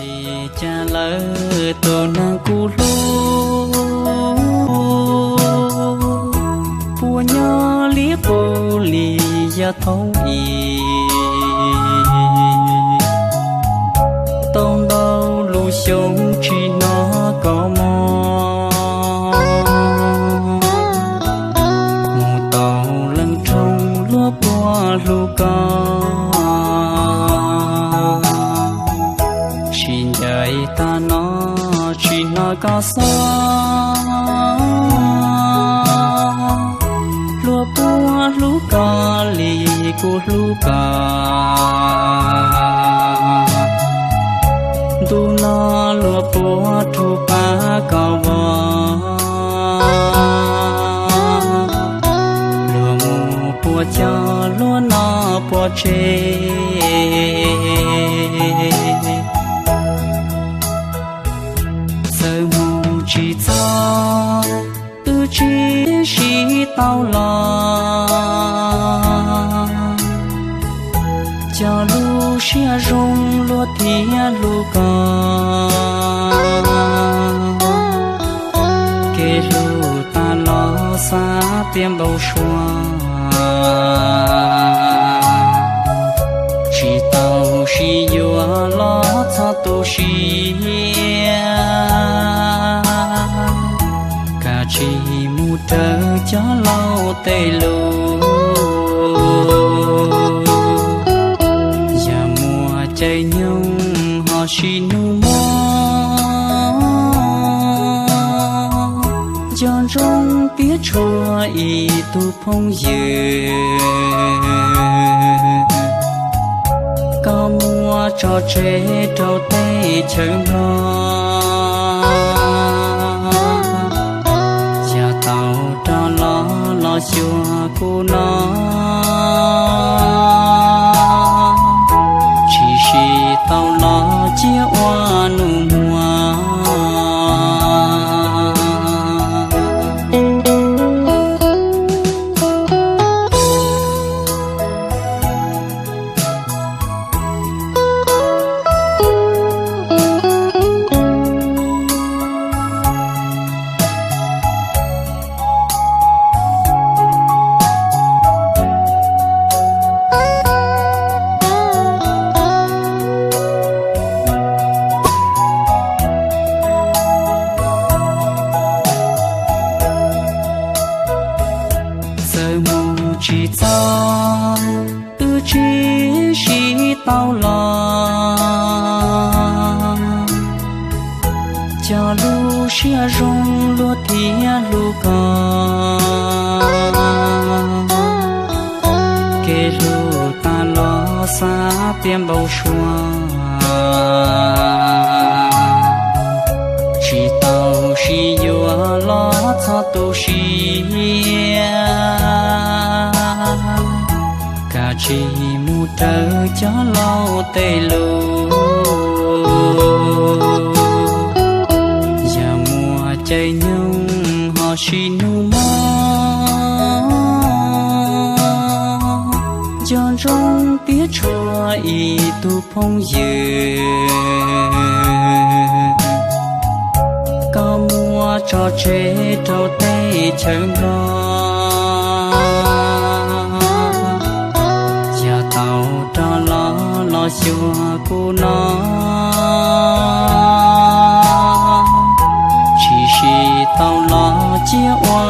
Li cas lawm tus neeg kuv hlub, puas nyob li qub li yav thaum ub, tau ntau lub xyoo tsis hnov koj mog. Mus tau leej rooj luag puas hlub koj, sib ncaim tag no tsis hnov koj xob. Luag puas hlub koj li kuv hlub koj, ntu no luag puas rub pab koj vog. Luag mus puas cog luag noj puas tseg, txawm mus tsis txog wb tsis sib tau los, cog lub siab zoo luag thiaj hlub koj. Kev hlub tag los xav tias npau suav, tsis tau sib yuav los txhob tu siab, kav tsij mus raws cov laus tej lus. Yog muaj caij nyoog ho sib hnub mog, nco ntsoov tias tshuav ib tug phooj ywg, koj muab tso tseg rau teb chaws Nplog. Yog tau rov los los xyuas kuv no, tsis sib tau los cia ua nus muag. Txawm mus tsis txog wb tsis sib tau los, cog lub siab zoo luag thiaj hlub koj. Kev hlub tag los xav tias npau suav, tsis tau sib yuav los txhob tu siab, kav tsij mus raws cov laus tej lus. Yog muaj caij nyoog ho sib hnub mog, nco ntsoov tias tshuav ib tug phooj ywg, koj muab tso tseg rau teb chaws Nplog. Yog tau rov los los xyuas kuv no, tsis sib tau los cia ua